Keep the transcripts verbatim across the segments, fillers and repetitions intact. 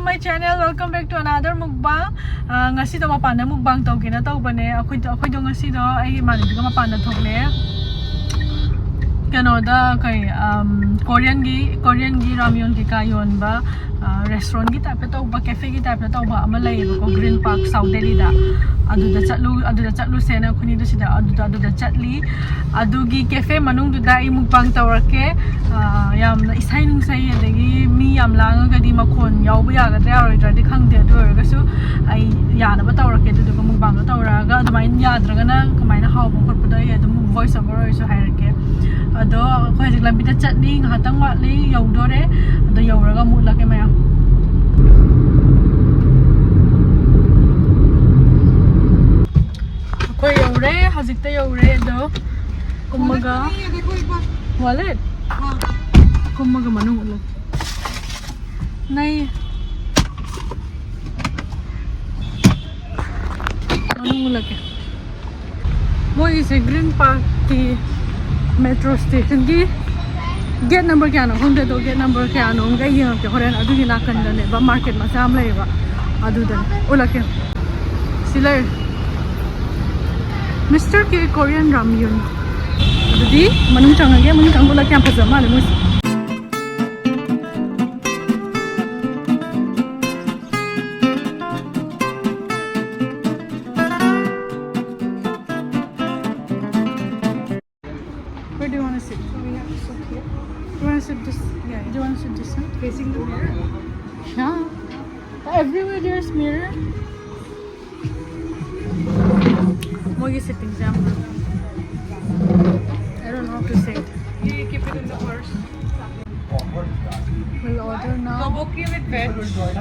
My channel, welcome back to another mukbang. ꯑꯥ, ꯉꯁꯤꯗꯣ ꯃꯄꯥꯟꯗ mukbang ꯇꯧꯒꯦꯅ ꯇꯧꯕꯅꯦ꯫ ꯑꯩꯈꯣꯏꯗꯣ, ꯑꯩꯈꯣꯏꯗꯣ ꯉꯁꯤꯗꯣ ꯑꯩꯒꯤ ꯏꯃꯥꯟꯅꯕꯤꯒ ꯃꯄꯥꯟꯗ ꯊꯣꯛꯂꯛꯑꯦ꯫ ꯀꯩꯅꯣꯗ, ꯀꯩ, ꯑꯝ, ꯀꯣꯔꯤꯌꯟꯒꯤ, ꯀꯣꯔꯤꯌꯟꯒꯤ ꯔꯥꯃꯌꯣꯟ ꯀꯩꯀꯥ ꯌꯣꯟꯕ, ꯑꯥ, ꯔꯦꯁꯇꯨꯔꯦꯟꯒꯤ ꯇꯥꯏꯞꯇ ꯇꯧꯕ, ꯀꯦꯐꯦꯒꯤ ꯇꯥꯏꯞꯇ ꯇꯧꯕ ꯑꯃ ꯂꯩꯌꯦꯕꯀꯣ, ꯒ꯭ꯔꯤꯟ ꯄꯥꯔꯛ, ꯁꯥꯎꯠ ꯗꯦꯜꯂꯤꯗ꯫ ꯑꯗꯨꯗ ꯆꯠꯂꯨ, ꯑꯗꯨꯗ ꯆꯠꯂꯨꯁꯦꯅ ꯑꯩꯈꯣꯏꯅꯤꯗꯣ ꯁꯤꯗ, ꯑꯗꯨꯗ, ꯑꯗꯨꯗ ꯆꯠꯂꯤ꯫ ꯑꯗꯨꯒꯤ ꯀꯦꯐꯦ ꯃꯅꯨꯡꯗꯨꯗ ꯑꯩ ꯃꯨꯛꯕꯥꯡ ꯇꯧꯔꯛꯀꯦ꯫ ꯑꯥ, ꯌꯥꯝꯅ ꯏꯁꯩ ꯅꯨꯡꯁꯩ, ꯑꯗꯒꯤ ꯃꯤ ꯌꯥꯝ ꯂꯥꯡꯉꯒꯗꯤ ꯃꯈꯣꯟ ꯌꯥꯎꯕ ꯌꯥꯒꯗ꯭ꯔꯥ ꯌꯥꯔꯣꯏꯗ꯭ꯔꯥꯗꯤ ꯈꯪꯗꯦ, ꯑꯗꯨ ꯑꯣꯏꯔꯒꯁꯨ ꯑꯩ ꯌꯥꯅꯕ ꯇꯧꯔꯛꯀꯦ꯫ ꯑꯗꯨꯗꯨꯒ ꯃꯨꯛꯕꯥꯡꯗꯣ ꯇꯧꯔꯛꯑꯒ ꯑꯗꯨꯃꯥꯏꯅ ꯌꯥꯗ꯭ꯔꯒꯅ ꯀꯃꯥꯏꯅ ꯍꯥꯎꯕ ꯈꯣꯠꯄꯗꯣ ꯑꯩ ꯑꯗꯨꯝ ꯚꯣꯏꯁ ꯑꯣꯚꯔ ꯑꯣꯏꯔꯁꯨ ꯍꯥꯏꯔꯛꯀꯦ꯫ ꯑꯗꯣ ꯑꯩꯈꯣꯏ ꯍꯧꯖꯤꯛ ꯂꯝꯕꯤꯗ ꯆꯠꯂꯤ, ꯉꯥꯏꯍꯥꯛꯇꯪ ꯋꯥꯠꯂꯤ, ꯌꯧꯗꯣꯔꯦ꯫ ꯑꯗꯣ ꯌꯧꯔꯒ ꯑꯃꯨꯛ ꯎꯠꯂꯛꯀꯦ ꯃꯌꯥꯝ꯫ ꯑꯩꯈꯣꯏ ꯌꯧꯔꯦ, ꯍꯧꯖꯤꯛꯇ ꯌꯧꯔꯦ꯫ ꯑꯗꯣ ꯀꯨꯝꯃꯒ, wallet? ꯀꯨꯝꯃꯒ ꯃꯅꯨꯡ ꯎꯠꯂꯛꯀꯦ꯫ ꯅꯩ꯫ ꯃꯅꯨꯡ ꯎꯠꯂꯛꯀꯦ꯫ ꯃꯣꯏꯒꯤꯁꯦ ꯒ꯭ꯔꯤꯟ ꯄꯥꯔꯛꯀꯤ ꯃꯦꯇ꯭ꯔꯣ ꯁ꯭ꯇꯦꯁꯟꯒꯤ ꯒꯦꯠ ꯅꯝꯕꯔ ꯀꯌꯥꯅꯣ ꯈꯪꯗꯦ, ꯑꯗꯣ ꯒꯦꯠ ꯅꯝꯕꯔ ꯀꯌꯥꯅꯣ ꯑꯃꯒ ꯑꯩ ꯌꯦꯡꯉꯛꯀꯦ ꯍꯣꯔꯦꯟ꯫ ꯑꯗꯨꯒꯤ ꯅꯥꯀꯟꯗꯅꯦꯕ ꯃꯥꯔꯀꯦꯠ ꯃꯆꯥ ꯑꯃ ꯂꯩꯌꯦꯕ, ꯑꯗꯨꯗꯅꯦ꯫ ꯎꯠꯂꯛꯀꯦ꯫ ꯁꯤ ꯂꯩꯔꯦ꯫ Mister K Korean Ramyun꯫ ꯑꯗꯨꯗꯤ ꯃꯅꯨꯡ ꯆꯪꯉꯒꯦ, ꯃꯅꯨꯡ ꯆꯪꯉꯒ ꯎꯠꯂꯛꯀꯦ꯫ ꯌꯥꯝ ꯐꯖꯕ ꯃꯥꯜꯂꯦ ꯃꯣꯏꯁꯦ꯫ Where do you want to sit? So we have to sit here. You want to sit this? Yeah. Do you want to sit this side? Facing the mirror? Yeah. Everywhere there's mirror. ꯃꯣꯏꯒꯤ ꯁꯤꯠꯇꯤꯡꯁꯦ ꯌꯥꯝ ꯐꯖꯩ꯫ I don't know how to say it. You keep it in the purse. We'll order now. Tteokbokki with veg.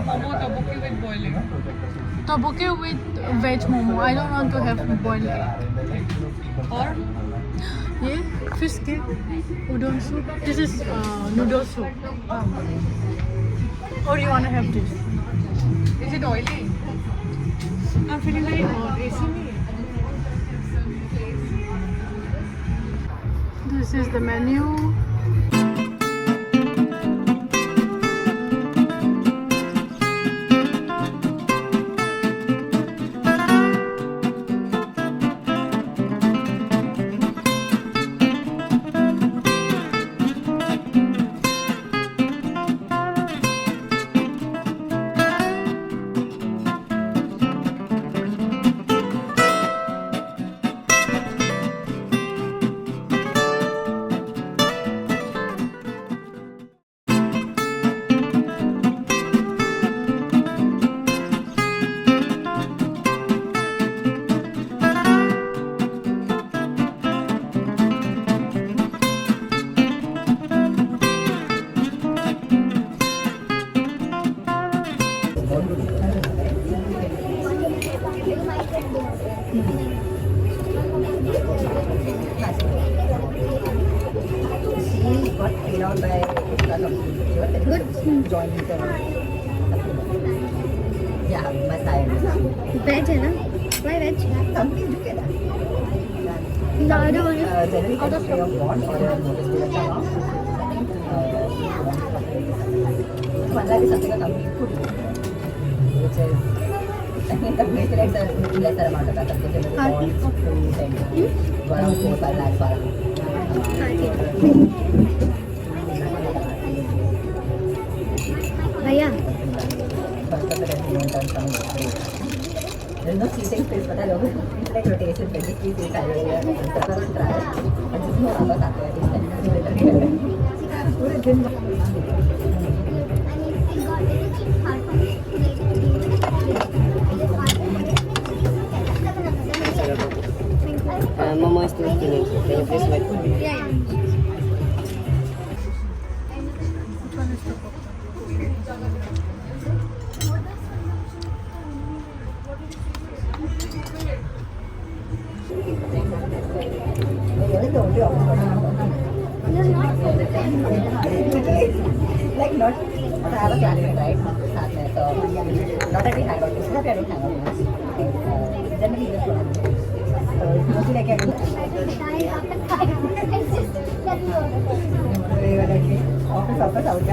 Momo tteokbokki with boiled egg. Tteokbokki with veg momo. I don't want to have boiled egg. Or? ये fish के udon soup. This is uh, noodle soup. Or you want to have this? Is it oily? I'm feeling very hot. ऐसी नहीं है। This is the menu. Good. Join the, yeah, मस्त आहे. Veg आहे ना? Why veg? Something together. The other one is, uh, generally out of, your bond or your notice period का नाम. Uh, मला ते सगळं कमी. Which is, I think, the best rate, sir, less amount of, हा. Food and one point four five lakhs वाला. हा, ठीक आहे. भैया. There's no seating space, पता है, लोग. It's like rotation, but just seats are there. Just try. And just वापस आते हैं. पूरे दिन. Uh, Momo is still spinning. Can you please wait? Yeah, yeah. Like, not, I have a classmate, right? साथ में, तो not that we hang out, it's not that we hang out much. Like, uh, generally just one. So, mostly, like, every office वापस out.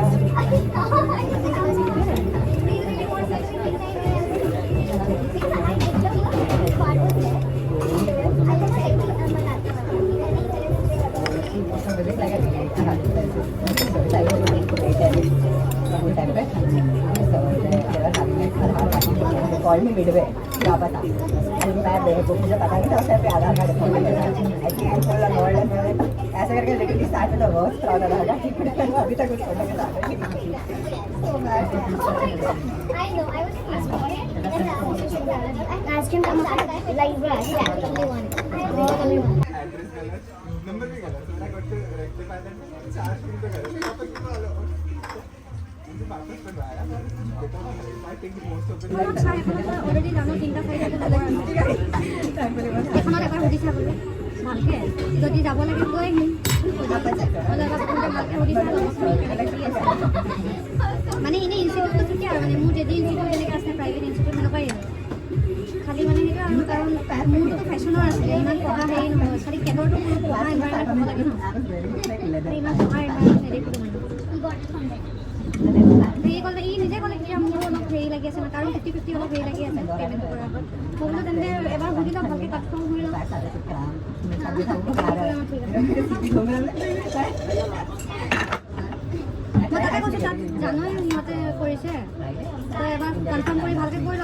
Call me midway. क्या पता. And मैं मेरे को मुझे पता नहीं था उस टाइम पे आधार कार्ड खोलने का. I think I told her, "Hold on, hold on." ऐसे करके literally start with the worst fraud Aadhaar card. अभी तक कुछ खोलने का start नहीं. So bad. I know. I was asking him. Like, yeah, only one. Only one. Address गलत, number भी गलत. So I got to rectify that. चार दिन तो गलत. वापस भी डालो. मुझे वापस बनवाया. I think most of the time. Already জানো তিনিটা চাৰিটা. এখনত এবাৰ সুধি চাবলৈ ভালকে, যদি যাব লাগে গৈ আহিম. মানে এনেই ইনষ্টিটিউটটো ঠিকে আৰু মানে মোৰ যদি ইনষ্টিটিউট যেনেকৈ আছে প্ৰাইভেট ইনষ্টিটিউট এনেকুৱাই আৰু। খালি মানে সেইটো আৰু কাৰণ মোৰতো ফেশ্বনৰ আছিলে, ইমান পঢ়া হেৰি নহয়, খালি কেটৰটো মোৰ পঢ়া এনভাইৰনমেণ্ট হ'ব লাগে ন। মানে ইমান পঢ়া এনভাইৰনমেণ্ট নেদেখিলোঁ মানে। হেৰি ক'লে, ই নিজে ক'লে কি মোৰো অলপ হেৰি লাগি আছে মানে, তাৰো ফিফটি ফিফটি অলপ হেৰি লাগি আছে পে'মেণ্টটো কৰাৰ আগত। মই বোলো তেন্তে এবাৰ সুধি লওঁ ভালকৈ, কনফাৰ্ম হৈ লওঁ। মই তাকে কৈছোঁ, তাত জানই সিহঁতে কৰিছে, তই এবাৰ কনফাৰ্ম কৰি ভালকৈ কৈ ল।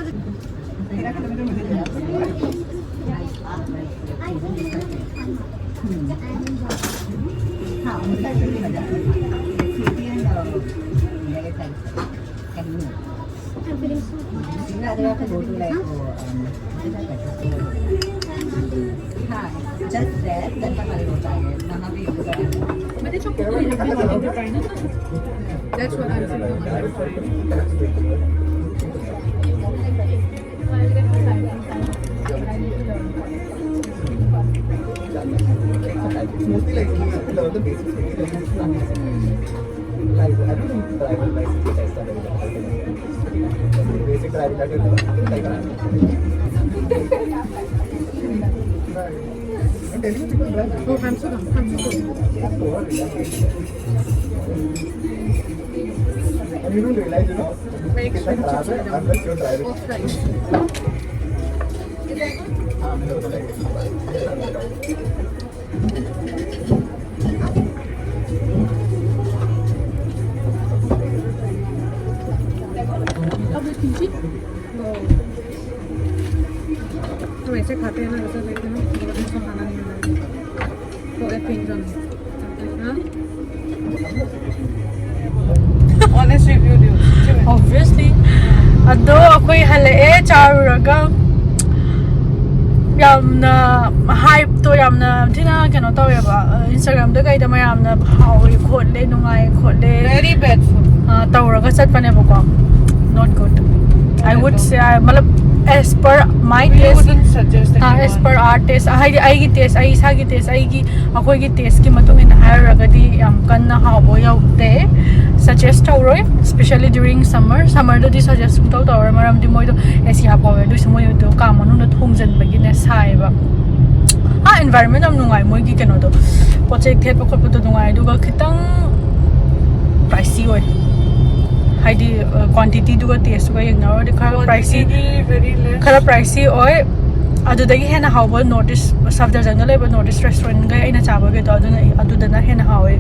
तो ऐसे खाते हैं ना, ऐसे देखते हैं, तो ऐसे खाना नहीं मिला। तो एक पिंक हाँ? Honest review ꯗꯤ ꯑꯣꯕꯚꯤꯌꯁꯂꯤ꯫ ꯑꯗꯣ ꯑꯩꯈꯣꯏ ꯍꯜꯂꯛꯑꯦ ꯆꯥꯔꯨꯔꯒ꯫ ꯌꯥꯝꯅ ꯍꯥꯏꯞꯇꯣ ꯌꯥꯝꯅ ꯊꯤꯅ ꯀꯩꯅꯣ ꯇꯧꯋꯦꯕ, ꯏꯟꯁꯇꯥꯒ꯭ꯔꯥꯝꯗ ꯀꯩꯗ ꯃꯌꯥꯝꯅ ꯍꯥꯎꯋꯦ ꯈꯣꯠꯂꯦ ꯅꯨꯡꯉꯥꯏ ꯈꯣꯠꯂꯦ꯫ Very bad food. ꯑ, ꯇꯧꯔꯒ ꯆꯠꯄꯅꯦꯕꯀꯣ꯫ Not good. I would say, I, ꯃꯂꯞ, As per my We taste, wouldn't suggest uh, anyone. As per our taste, ꯍꯥꯏꯗꯤ ꯑꯩꯒꯤ taste, ꯑꯩ ꯏꯁꯥꯒꯤ taste, ꯑꯩꯒꯤ ꯑꯩꯈꯣꯏꯒꯤ tasteꯀꯤ ꯃꯇꯨꯡ ꯏꯟꯅ ꯍꯥꯏꯔꯨꯔꯒꯗꯤ ꯌꯥꯝ ꯀꯟꯅ ꯍꯥꯎꯕ ꯌꯧꯗꯦ꯫ Suggest ꯇꯧꯔꯣꯏ, especially during summer. Summerꯗꯗꯤ suggest ꯁꯨꯡꯇꯧ ꯇꯧꯔꯣꯏ, ꯃꯔꯝꯗꯤ ꯃꯣꯏꯗꯣ AC ꯍꯥꯞꯍꯧꯋꯦ, ꯑꯗꯨꯏꯁꯨ ꯃꯣꯏꯗꯣ ꯀꯥ ꯃꯅꯨꯡꯗ ꯊꯣꯡꯖꯟꯕꯒꯤꯅꯦ ꯁꯥꯏꯌꯦꯕ꯫ ꯑꯥ, environment ꯌꯥꯝ ꯅꯨꯡꯉꯥꯏ ꯃꯣꯏꯒꯤ ꯀꯩꯅꯣꯗꯣ, ꯄꯣꯠ ꯆꯩ ꯊꯦꯠꯄ ꯈꯣꯠꯄꯗꯣ ꯅꯨꯡꯉꯥꯏ, ꯑꯗꯨꯒ ꯈꯤꯇꯪ pricey ꯑꯣꯏ꯫ ꯍꯥꯏꯗꯤ quantityꯗꯨꯒ tasteꯇꯨꯒ ꯌꯦꯡꯅꯔꯨꯔꯗꯤ ꯈꯔ pricey, Very less. Khara pricey ꯑꯣꯏ꯫ ꯑꯗꯨꯗꯒꯤ ꯍꯦꯟꯅ ꯍꯥꯎꯕ North East, ꯁꯐꯗꯔꯖꯪꯗ ꯂꯩꯕ North East restaurantꯒ ꯑꯩꯅ ꯆꯥꯕꯒꯤꯗꯣ, ꯑꯗꯨꯅ ꯑꯗꯨꯗꯅ ꯍꯦꯟꯅ ꯍꯥꯎꯋꯦ,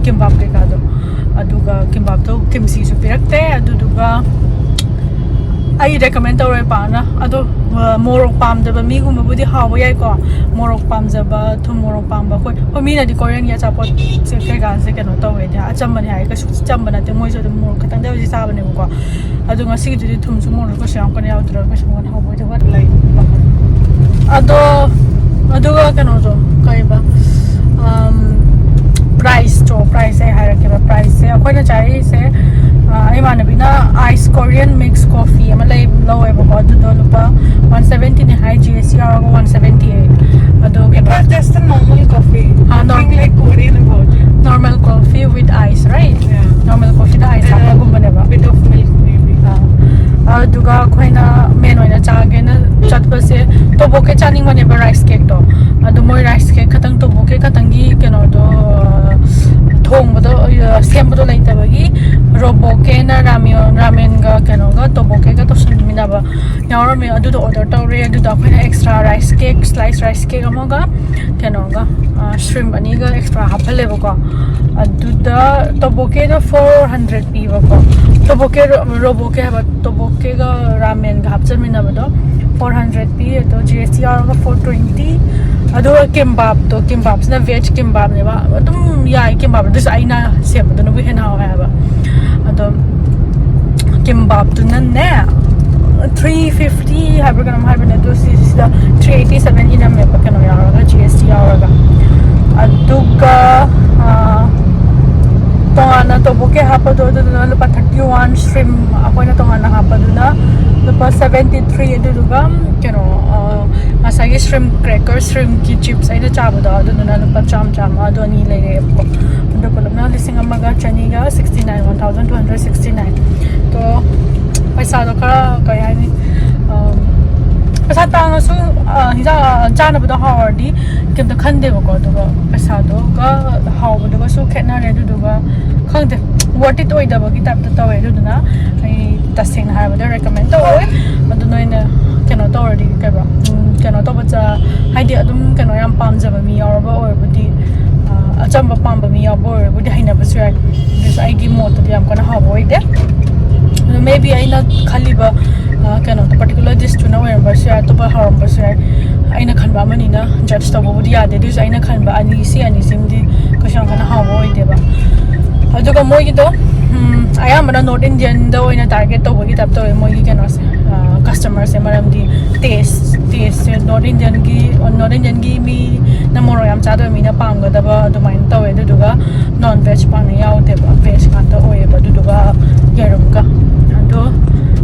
kimbap ꯀꯩꯀꯥꯗꯣ꯫ ꯑꯗꯨꯒ kimbapꯇꯣ kimchiꯁꯨ ꯄꯤꯔꯛꯇꯦ꯫ ꯑꯗꯨꯗꯨꯒ ꯑꯩ recommend ꯇꯧꯔꯣꯏ ꯄꯥꯛꯅ꯫ ꯑꯗꯣ ꯃꯣꯔꯣꯛ ꯄꯥꯝꯗꯕ ꯃꯤꯒꯨꯝꯕꯕꯨꯗꯤ ꯍꯥꯎꯕ ꯌꯥꯏꯀꯣ, ꯃꯣꯔꯣꯛ ꯄꯥꯝꯖꯕ, ꯊꯨꯝ ꯃꯣꯔꯣꯛ ꯄꯥꯝꯕ ꯑꯩꯈꯣꯏ꯫ ꯍꯣꯏ, ꯃꯤꯅꯗꯤ Koreanꯒꯤ ꯑꯆꯥꯄꯣꯠꯁꯦ ꯀꯩꯀꯥꯁꯦ ꯀꯩꯅꯣ ꯇꯧꯋꯦꯗꯤ, ꯑꯆꯝꯕꯅꯦ ꯍꯥꯏ, ꯀꯩꯁꯨ ꯆꯝꯕ ꯅꯠꯇꯦ, ꯃꯣꯏꯁꯨ ꯑꯗꯨꯝ ꯃꯣꯔꯣꯛ ꯈꯤꯇꯪꯗ ꯑꯣꯏꯔꯁꯨ ꯆꯥꯕꯅꯦꯕꯀꯣ꯫ ꯑꯗꯣ ꯉꯁꯤꯒꯤꯗꯨꯗꯤ ꯊꯨꯝꯁꯨ ꯃꯣꯔꯣꯛꯁꯨ ꯀꯩꯁꯨ ꯌꯥꯝ ꯀꯟꯅ ꯌꯥꯎꯗ꯭ꯔꯒ ꯀꯩꯁꯨ ꯀꯟꯅ ꯍꯥꯎꯕ ꯑꯣꯏꯗꯦ꯫ What like? ꯑꯗꯣ, ꯑꯗꯨꯒ ꯀꯩꯅꯣꯗꯣ, ꯀꯩꯕ, priceꯇꯣ, price ꯑꯩ ꯍꯥꯏꯔꯛꯀꯦꯕ꯫ Priceꯁꯦ ꯑꯩꯈꯣꯏꯅ ꯆꯥꯔꯤꯁꯦ, ꯑ, ꯏꯃꯥꯟꯅꯕꯤꯅ ice Korean mix coffee ꯑꯃ ꯂꯩ, ꯂꯧꯋꯦꯕꯀꯣ꯫ ꯑꯗꯨꯗꯣ ꯂꯨꯄꯥ one seventyꯅꯦ ꯍꯥꯏ, GST ꯌꯥꯎꯔꯒ one seventy ꯑꯗꯣ It ꯀꯩꯅꯣ, was just a normal coffee. Ah, no. Nothing like Korean about it. Normal coffee with ice, right? Yeah. Normal coffeeꯗ ice And a ꯍꯥꯞꯄꯒꯨꯝꯕꯅꯦꯕ꯫ Bit of milk maybe. ꯑꯥ, ꯑꯗꯨꯒ ꯑꯩꯈꯣꯏꯅ main ꯑꯣꯏꯅ ꯆꯥꯒꯦꯅ ꯆꯠꯄꯁꯦ, tteokbokki ꯆꯥꯅꯤꯡꯕꯅꯦꯕ, rice cakeꯇꯣ꯫ ꯑꯗꯣ ꯃꯣꯏ rice cake ꯈꯛꯇꯪ, tteokbokki ꯈꯛꯇꯪꯒꯤ ꯀꯩꯅꯣꯗꯣ, ꯑ, ꯊꯣꯡꯕꯗꯣ, ꯑ, ꯁꯦꯝꯕꯗꯣ ꯂꯩꯇꯕꯒꯤ, ꯔꯣꯕꯣꯀꯦꯅ ꯔꯥꯃꯤꯌꯣꯟ, ꯔꯥꯃꯦꯟꯒ ꯀꯩꯅꯣꯒ tteokbokkiꯒ ꯇꯧꯁꯟꯃꯤꯟꯅꯕ ꯌꯥꯎꯔꯝꯃꯦ꯫ ꯑꯗꯨꯗꯣ order ꯇꯧꯔꯦ꯫ ꯑꯗꯨꯗ ꯑꯩꯈꯣꯏꯅ extra rice cake, slice rice cake ꯑꯃꯒ ꯀꯩꯅꯣꯒ, ꯑ, shrimp ꯑꯅꯤꯒ extra ꯍꯥꯞꯍꯜꯂꯦꯕꯀꯣ꯫ ꯑꯗꯨꯗ tteokbokkiꯗꯣ four hundred ꯄꯤꯕꯀꯣ꯫ Tteokbokki, ꯔꯣ-, ꯔꯣꯕꯣꯀꯦ ꯍꯥꯏꯕ, tteokbokkiꯒ ꯔꯥꯃꯦꯟꯒ ꯍꯥꯞꯆꯟꯃꯤꯟꯅꯕꯗꯣ four hundred ꯄꯤ, ꯑꯗꯣ GST ꯌꯥꯎꯔꯒ four twenty꯫ ꯑꯗꯨꯒ kimbapꯇꯣ, kimbapꯁꯤꯅ veg kimbapꯅꯦꯕ, ꯑꯗꯨꯝ ꯌꯥꯏ kimbap, ꯑꯗꯨꯁꯨ ꯑꯩꯅ ꯁꯦꯝꯕꯗꯨꯅꯕꯨ ꯍꯦꯟꯅ ꯍꯥꯎꯋꯦ ꯍꯥꯏꯕ꯫ ꯑꯗꯣ kimbapꯇꯨꯅꯅꯦ, three fifty ꯍꯥꯏꯕ꯭ꯔꯥ ꯀꯩꯅꯣꯝ ꯍꯥꯏꯕꯅꯦ, ꯑꯗꯣ ꯁꯤꯁꯤꯗ three eighty seven ꯏꯔꯝꯃꯦꯕ, ꯀꯩꯅꯣ ꯌꯥꯎꯔꯒ, GST ꯌꯥꯎꯔꯒ꯫ ꯑꯗꯨꯒ, ꯑ, ꯇꯣꯉꯥꯟꯅ tteokbokki ꯍꯥꯞꯄꯗꯣ, ꯑꯗꯨꯗꯨꯅ ꯂꯨꯄꯥ thirty one, shrimp ꯑꯩꯈꯣꯏꯅ ꯇꯣꯉꯥꯟꯅ ꯍꯥꯞꯄꯗꯨꯅ ꯂꯨꯄꯥ ꯁꯕꯦꯟꯇꯤ ꯊ꯭ꯔꯤ꯫ ꯑꯗꯨꯗꯨꯒ ꯀꯩꯅꯣ, ꯑ, ꯉꯁꯥꯏꯒꯤ ꯁ꯭ꯔꯤꯝ ꯀ꯭ꯔꯦꯀꯔ, ꯁ꯭ꯔꯤꯝꯒꯤ ꯆꯤꯞꯁ ꯑꯩꯅ ꯆꯥꯕꯗꯣ, ꯑꯗꯨꯗꯨꯅ ꯂꯨꯄꯥ ꯆꯥꯝꯃ ꯆꯥꯝꯃ, ꯑꯗꯨ ꯑꯅꯤ ꯂꯩꯔꯛꯑꯦꯕꯀꯣ꯫ ꯑꯗꯨ ꯄꯨꯂꯞꯅ ꯂꯤꯁꯤꯡ ꯑꯃꯒ ꯆꯅꯤꯒ sixty nine, one thousand two hundred sixty nine꯫ ꯑꯗꯣ ꯄꯩꯁꯥꯗꯣ ꯈꯔ, ꯀꯩ ꯍꯥꯏꯅꯤ, ꯑ, ꯄꯩꯁꯥ ꯇꯥꯡꯉꯁꯨ, ꯑ, ꯍꯤꯟꯖꯥꯡ, ꯑ, ꯆꯥꯅꯕꯗꯣ ꯍꯥꯎꯔꯗꯤ ꯀꯩꯝꯇ ꯈꯟꯗꯦꯕꯀꯣ꯫ ꯑꯗꯨꯒ ꯄꯩꯁꯥꯗꯨꯒ ꯍꯥꯎꯕꯗꯨꯒꯁꯨ ꯈꯦꯠꯅꯔꯦ꯫ ꯑꯗꯨꯗꯨꯒ ꯈꯪꯗꯦ, ꯋꯥꯔꯠ ꯏꯠ ꯑꯣꯏꯗꯕꯒꯤ ꯇꯥꯏꯞꯇ ꯇꯧꯋꯦ꯫ ꯑꯗꯨꯗꯨꯅ ꯑꯩ ꯇꯁꯦꯡꯅ ꯍꯥꯏꯔꯕꯗ ꯔꯦꯀꯃꯦꯟ ꯇꯧꯔꯣꯏ꯫ ꯑꯗꯨ ꯅꯣꯏꯅ ꯀꯩꯅꯣ ꯇꯧꯔꯗꯤ, ꯀꯩꯕ, ꯎꯝ, ꯀꯩꯅꯣ ꯇꯧꯕ ꯆ-, ꯍꯥꯏꯗꯤ ꯑꯗꯨꯝ ꯀꯩꯅꯣ ꯌꯥꯝ ꯄꯥꯝꯖꯕ ꯃꯤ ꯌꯥꯎꯔꯕ ꯑꯣꯏꯔꯕꯨꯗꯤ, ꯑ, ꯑꯆꯝꯕ ꯄꯥꯝꯕ ꯃꯤ ꯌꯥꯎꯕ ꯑꯣꯏꯔꯕꯨꯗꯤ ꯍꯩꯅꯕꯁꯨ ꯌꯥꯏ꯫ ꯑꯗꯨꯁꯨ ꯑꯩꯒꯤ ꯃꯣꯠꯇꯗꯤ ꯌꯥꯝ ꯀꯟꯅ ꯍꯥꯎꯕ ꯑꯣꯏꯗꯦ꯫ ꯑꯗꯣ maybe ꯑꯩꯅ ꯈꯜꯂꯤꯕ, ꯑ, ꯀꯩꯅꯣꯗꯣ, ꯄꯥꯔꯇꯤꯀꯨꯂꯔ ꯗꯤꯁꯇꯨꯅ ꯑꯣꯏꯔꯝꯕꯁꯨ ꯌꯥꯏ, ꯑꯇꯣꯞꯄ ꯍꯥꯎꯔꯝꯕꯁꯨ ꯌꯥꯏ꯫ ꯑꯩꯅ ꯈꯟꯕ ꯑꯃꯅꯤꯅ ꯖꯁ ꯇꯧꯕꯕꯨꯗꯤ ꯌꯥꯗꯦ꯫ ꯑꯗꯨꯏꯁꯨ ꯑꯩꯅ ꯈꯟꯕ ꯑꯅꯤ, ꯁꯤ ꯑꯅꯤꯁꯤꯃꯗꯤ ꯀꯩꯁꯨ ꯌꯥꯝ ꯀꯟꯅ ꯍꯥꯎꯕ ꯑꯣꯏꯗꯦꯕ꯫ ꯑꯗꯨꯒ ꯃꯣꯏꯒꯤꯗꯣ, ꯎꯝ, ꯑꯌꯥꯝꯕꯅ ꯅꯣꯔꯠ ꯏꯟꯗꯤꯌꯟꯗ ꯑꯣꯏꯅ ꯇꯥꯔꯒꯦꯠ ꯇꯧꯕꯒꯤ ꯇꯥꯏꯞ ꯇꯧꯋꯦ ꯃꯣꯏꯒꯤ ꯀꯩꯅꯣꯁꯦ, ꯀꯁꯇꯃꯔꯁꯦ꯫ ꯃꯔꯝꯗꯤ ꯇꯦꯁ ꯇꯦꯁꯁꯦ ꯅꯣꯔꯠ ꯏꯟꯗꯤꯌꯟꯒꯤ, ꯅꯣꯔꯠ ꯏꯟꯗꯤꯌꯟꯒꯤ ꯃꯤꯅ ꯃꯣꯔꯣꯛ ꯌꯥꯝ ꯆꯥꯗꯕ ꯃꯤꯅ ꯄꯥꯝꯒꯗꯕ ꯑꯗꯨꯃꯥꯏꯅ ꯇꯧꯋꯦ꯫ ꯑꯗꯨꯗꯨꯒ ꯅꯣꯟ ꯚꯦꯖ ꯄꯥꯛꯅ ꯌꯥꯎꯗꯦꯕ, ꯚꯦꯖ ꯉꯥꯛꯇ ꯑꯣꯏꯌꯦꯕ꯫ ꯑꯗꯨꯗꯨꯒ ꯌꯦꯔꯨꯝꯒ꯫ ꯑꯗꯣ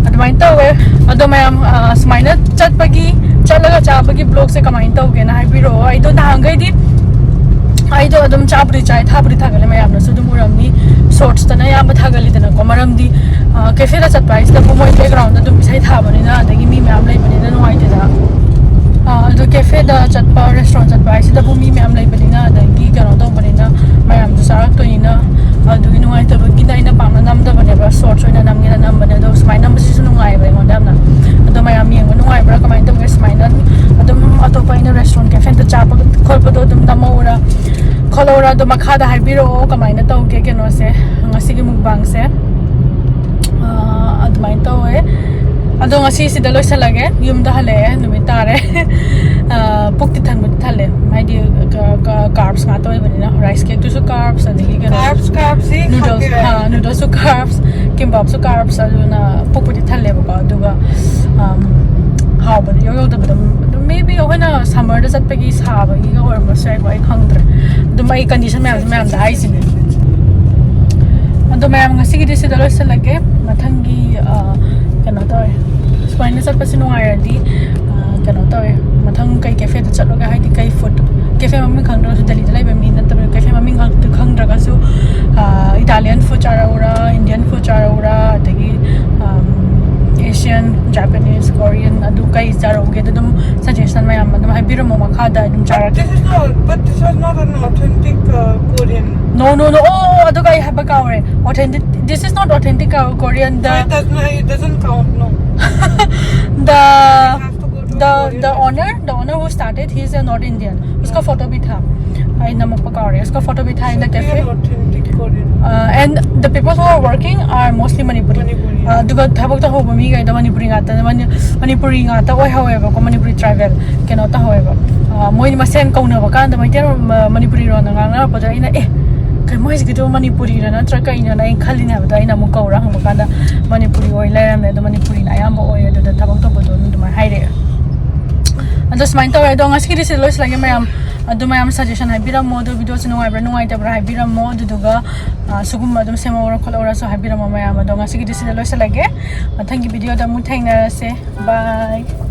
ꯑꯗꯨꯃꯥꯏꯅ ꯇꯧꯋꯦ꯫ ꯑꯗꯣ ꯃꯌꯥꯝ, ꯑ, ꯁꯨꯃꯥꯏꯅ ꯆꯠꯄꯒꯤ, ꯆꯠꯂꯒ ꯆꯥꯕꯒꯤ ꯕ꯭ꯂꯣꯒꯁꯦ ꯀꯃꯥꯏꯅ ꯇꯧꯒꯦꯅ ꯍꯥꯏꯕꯤꯔꯛꯑꯣ꯫ ꯑꯩꯗꯣ ꯅꯍꯥꯟꯈꯩꯗꯤ ꯑꯩꯗꯣ ꯑꯗꯨꯝ ꯆꯥꯕꯨꯗꯤ ꯆꯥꯏ, ꯊꯥꯕꯨꯗꯤ ꯊꯥꯒꯠꯂꯦ, ꯃꯌꯥꯝꯅꯁꯨ ꯑꯗꯨꯝ ꯎꯔꯝꯅꯤ꯫ ꯁꯣꯔꯠꯁꯇꯅ ꯑꯌꯥꯝꯕ ꯊꯥꯒꯠꯂꯤꯗꯅꯀꯣ꯫ ꯃꯔꯝꯗꯤ, ꯑ, ꯀꯦꯐꯦꯗ ꯆꯠꯄ ꯍꯥꯏꯁꯤꯗꯕꯨ ꯃꯣꯏ ꯕꯦꯛꯒ꯭ꯔꯥꯎꯟꯗ ꯑꯗꯨꯝ ꯏꯁꯩ ꯊꯥꯕꯅꯤꯅ, ꯑꯗꯒꯤ ꯃꯤ ꯃꯌꯥꯝ ꯂꯩꯕꯅꯤꯅ ꯅꯨꯡꯉꯥꯏꯇꯦꯗꯅ꯫ ꯑ, ꯑꯗꯣ ꯀꯦꯐꯦꯗ ꯆꯠꯄ, ꯔꯦꯁꯇꯨꯔꯦꯟ ꯆꯠꯄ ꯍꯥꯏꯁꯤꯗꯕꯨ ꯃꯤ ꯃꯌꯥꯝ ꯂꯩꯕꯅꯤꯅ, ꯑꯗꯒꯤ ꯀꯩꯅꯣ ꯇꯧꯕꯅꯤꯅ, ꯃꯌꯥꯝꯁꯨ ꯆꯥꯔꯛꯇꯣꯏꯅꯤꯅ, ꯑꯗꯨꯒꯤ ꯅꯨꯡꯉꯥꯏꯇꯕꯒꯤꯅ ꯑꯩꯅ ꯄꯥꯛꯅ ꯅꯝꯗꯕꯅꯦꯕ꯫ ꯁꯣꯔꯠꯁ ꯑꯣꯏꯅ ꯅꯝꯒꯦꯅ ꯅꯝꯕꯅꯦ꯫ ꯑꯗꯣ ꯁꯨꯃꯥꯏꯅ ꯅꯝꯕꯁꯤꯁꯨ ꯅꯨꯡꯉꯥꯏꯌꯦꯕ ꯑꯩꯉꯣꯟꯗ ꯌꯥꯝꯅ꯫ ꯑꯗꯣ ꯃꯌꯥꯝ ꯌꯦꯡꯕ ꯅꯨꯡꯉꯥꯏꯕ꯭ꯔꯥ, ꯀꯃꯥꯏꯅ ꯇꯧꯒꯦ? ꯁꯨꯃꯥꯏꯅ ꯑꯗꯨꯝ ꯑꯇꯣꯞꯄ ꯑꯩꯅ ꯔꯦꯁꯇꯨꯔꯦꯟ ꯀꯦꯐꯦꯗ ꯆꯥꯕ ꯈꯣꯠꯄꯗꯣ ꯑꯗꯨꯝ ꯅꯝꯍꯧꯔ ꯈꯣꯠꯍꯧꯔ꯫ ꯑꯗꯣ ꯃꯈꯥꯗ ꯍꯥꯏꯕꯤꯔꯛꯑꯣ ꯀꯃꯥꯏꯅ ꯇꯧꯒꯦ ꯀꯩꯅꯣꯁꯦ, ꯉꯁꯤꯒꯤ ꯃꯨꯛꯕꯥꯡꯁꯦ꯫ ꯑ, ꯑꯗꯨꯃꯥꯏꯅ ꯇꯧꯋꯦ꯫ ꯑꯗꯣ ꯉꯁꯤ ꯁꯤꯗ ꯂꯣꯏꯁꯤꯜꯂꯒꯦ, ꯌꯨꯝꯗ ꯍꯜꯂꯛꯑꯦ, ꯅꯨꯃꯤꯠ ꯇꯥꯔꯦ꯫ ꯑ, ꯄꯨꯛꯇꯤ ꯊꯟꯕꯨꯗꯤ ꯊꯜꯂꯦ, ꯍꯥꯏꯗꯤ ꯀꯥꯔꯕꯁ ꯉꯥꯛꯇ ꯑꯣꯏꯕꯅꯤꯅ꯫ ꯔꯥꯏꯁ ꯀꯦꯛꯇꯨꯁꯨ ꯀꯥꯔꯕꯁ, ꯑꯗꯒꯤ ꯀꯩꯅꯣ, ꯀꯥꯔꯕꯁ, ꯀꯥꯔꯕꯁꯁꯤ ꯅꯨꯗꯜꯁ, ꯈꯪꯕꯤꯔꯣꯏ꯫ ꯑ, ꯅꯨꯗꯜꯁꯁꯨ ꯀꯥꯔꯕꯁ, ꯀꯤꯝꯕꯥꯞꯁꯨ ꯀꯥꯔꯕꯁ, ꯑꯗꯨꯅ ꯄꯨꯛꯄꯨꯗꯤ ꯊꯜꯂꯦꯕꯀꯣ꯫ ꯑꯗꯨꯒ, ꯑꯝ, ꯍꯥꯎꯕꯗꯤ ꯏꯌꯧ ꯌꯧꯗꯕꯗꯣ, ꯑꯗꯨꯝ maybe ꯑꯩꯈꯣꯏꯅ ꯁꯝꯃꯔꯗ ꯆꯠꯄꯒꯤ ꯁꯥꯕꯒꯤꯒ ꯑꯣꯏꯔꯝꯕꯁꯨ ꯌꯥꯏꯀꯣ, ꯑꯩ ꯈꯪꯗ꯭ꯔꯦ꯫ ꯑꯗꯨꯝ ꯑꯩ ꯀꯟꯗꯤꯁꯟ ꯃꯌꯥꯝꯁꯦ ꯃꯌꯥꯝꯗ ꯍꯥꯏꯁꯤꯅꯦ꯫ ꯑꯗꯣ ꯃꯌꯥꯝ, ꯉꯁꯤꯒꯤꯗꯤ ꯁꯤꯗ ꯂꯣꯏꯁꯤꯜꯂꯒꯦ꯫ ꯃꯊꯪꯒꯤ, ꯑ, ꯀꯩꯅꯣ ꯇꯧꯔꯦ, ꯁꯨꯃꯥꯏꯅ ꯆꯠꯄꯁꯦ ꯅꯨꯡꯉꯥꯏꯔꯗꯤ, ꯑ, ꯀꯩꯅꯣ ꯇꯧꯋꯦ, ꯃꯊꯪ ꯀꯩ ꯀꯦꯐꯦꯗ ꯆꯠꯂꯒ, ꯍꯥꯏꯗꯤ ꯀꯩ ꯐꯨꯗ, ꯀꯦꯐꯦ ꯃꯃꯤꯡ ꯈꯪꯗ꯭ꯔꯒꯁꯨ, ꯗꯦꯜꯂꯤꯗ ꯂꯩꯕ ꯃꯤ ꯅꯠꯇꯕꯅꯤꯅ ꯀꯦꯐꯦ ꯃꯃꯤꯡ ꯈꯪ-, ꯈꯪꯗ꯭ꯔꯒꯁꯨ, ꯑ, ꯏꯇꯥꯂꯤꯌꯟ ꯐꯨꯗ ꯆꯥꯔꯛꯎꯔꯥ, ꯏꯟꯗꯤꯌꯟ ꯐꯨꯗ ꯆꯥꯔꯛꯎꯔꯥ, ꯑꯗꯒꯤ, ꯑꯝ, ꯑꯦꯁꯤꯌꯟ, ꯖꯥꯄꯅꯤꯁ, ꯀꯣꯔꯤꯌꯟ, ꯑꯗꯨ ꯀꯩ ꯆꯥꯔꯛꯎꯒꯦ, ꯑꯗꯨ ꯑꯗꯨꯝ ꯁꯖꯦꯁꯟ ꯃꯌꯥꯝ ꯑꯗꯨꯝ ꯍꯥꯏꯕꯤꯔꯝꯃꯣ, ꯃꯈꯥꯗ ꯑꯗꯨꯝ ꯆꯥꯔꯛꯀꯦ꯫ This is not, but this was not an authentic uh, Korean. No, no, no. Oh, ꯑꯗꯨꯒ ꯑꯩ ꯍꯥꯏꯕ ꯀꯥꯎꯔꯦ. Authentic. This is not authentic, uh, Korean. So it doesn't, it doesn't count, no. The Have to go to the Korean the restaurant. owner, the owner who started, he is a North Indian. उसका photo भी था. आई नमक पका रहे. उसका photo भी था in the Should be cafe. An authentic Korean. Uh, and the people who are working are mostly Manipuri. Manipuri. Uh, ꯑꯗꯨꯒ ꯊꯕꯛ ꯇꯧꯍꯧꯕ ꯃꯤꯈꯩꯗꯣ ꯃꯅꯤꯄꯨꯔꯤ ꯉꯥꯛꯇꯅꯦ, ꯃꯅꯤ-, ꯃꯅꯤꯄꯨꯔꯤ ꯉꯥꯛꯇ ꯑꯣꯏꯍꯧꯋꯦꯕꯀꯣ, ꯃꯅꯤꯄꯨꯔꯤ ꯇ꯭ꯔꯥꯏꯕꯦꯜ ꯀꯩꯅꯣ ꯇꯧꯍꯧꯋꯦꯕ. Uh, ꯃꯣꯏ ꯃꯁꯦꯟ ꯀꯧꯅꯕ ꯀꯥꯟꯗ ꯃꯩꯇꯩ ꯃ-, ꯃꯅꯤꯄꯨꯔꯤ ꯂꯣꯟꯗ ꯉꯥꯡꯅꯔꯛꯄꯗ ꯑꯩꯅ, "ꯑꯦ, ꯀꯩ ꯃꯣꯏꯁꯤꯒꯤꯗꯣ ꯃꯅꯤꯄꯨꯔꯤꯔ ꯅꯠꯇ꯭ꯔ ꯀꯩꯅꯣꯅ?" ꯑꯩꯅ ꯈꯜꯂꯤꯅꯦ ꯍꯥꯏꯕꯗꯣ. ꯑꯩꯅ ꯑꯃꯨꯛ ꯀꯧꯔ ꯍꯪꯕ ꯀꯥꯟꯗ ꯃꯅꯤꯄꯨꯔꯤ ꯑꯣꯏ ꯂꯩꯔꯝꯃꯦ. ꯑꯗꯣ ꯃꯅꯤꯄꯨꯔꯤꯅ ꯑꯌꯥꯝꯕ ꯑꯣꯏ, ꯑꯗꯨꯗ ꯊꯕꯛ ꯇꯧꯕꯗꯣ ꯑꯗꯨꯃꯥꯏꯅ ꯍꯥꯏꯔꯛꯑꯦ. ꯑꯗꯣ ꯁꯨꯃꯥꯏꯅ ꯇꯧꯋꯦ. ꯑꯗꯣ ꯉꯁꯤꯒꯤꯗꯤ ꯁꯤꯗ ꯂꯣꯏꯁꯤꯜꯂꯒꯦ ꯃꯌꯥꯝ. ꯑꯗꯨ ꯃꯌꯥꯝ ꯁꯖꯦꯁꯟ ꯍꯥꯏꯕꯤꯔꯝꯃꯣ, ꯑꯗꯨ ꯚꯤꯗꯤꯑꯣꯁꯦ ꯅꯨꯡꯉꯥꯏꯕ꯭ꯔꯥ ꯅꯨꯡꯉꯥꯏꯇꯕ꯭ꯔꯥ ꯍꯥꯏꯕꯤꯔꯝꯃꯣ. ꯑꯗꯨꯗꯨꯒ, ꯑ, ꯁꯤꯒꯨꯝꯕ ꯑꯗꯨꯝ ꯁꯦꯝꯍꯧꯔ ꯈꯣꯠꯍꯧꯔꯁꯨ ꯍꯥꯏꯕꯤꯔꯝꯃꯣ ꯃꯌꯥꯝ. ꯑꯗꯣ ꯉꯁꯤꯒꯤꯗꯤ ꯁꯤꯗ ꯂꯣꯏꯁꯤꯜꯂꯒꯦ. ꯃꯊꯪꯒꯤ ꯚꯤꯗꯤꯑꯣꯗ ꯑꯃꯨꯛ ꯊꯦꯡꯅꯔꯁꯦ. Bye.